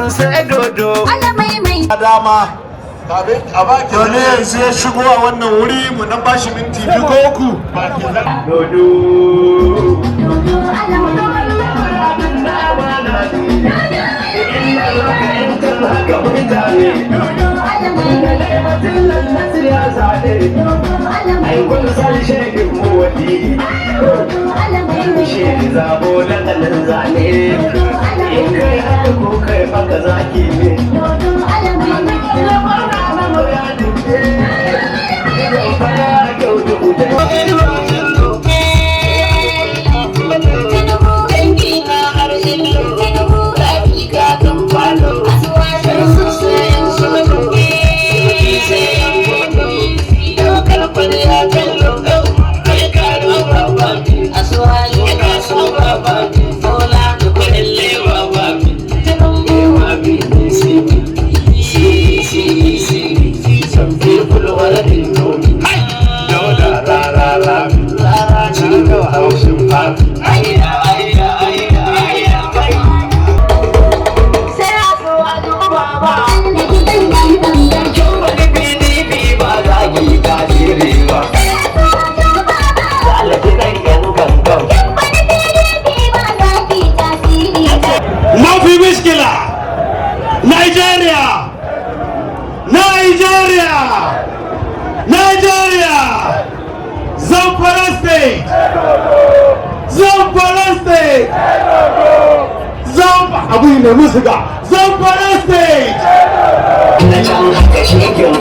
Mutum sai dodo. Dama to ne yanzu ya shigo a wannan wuri, mu dan bashi minti 2 ko 3. Dodo. Ai kun san shekin mu wadi shi zabo na kanin zane, in kai haka ko kai haka zaki ne. Some people already know me. Dauda ra ra ra, cikin haushin fati. Ayya ayya ayya ayya kai. Sai a so a duba ba. Kin wani PDP ba za ki tasiri ba. Alaji ɗan yan gangan. Mafi mishkila, Nigeria, Nigeria, Nigeria, Zamfara State, Zamfara State, Zamfara, abu ne musu ga Zamfara State. Na can haka shekin.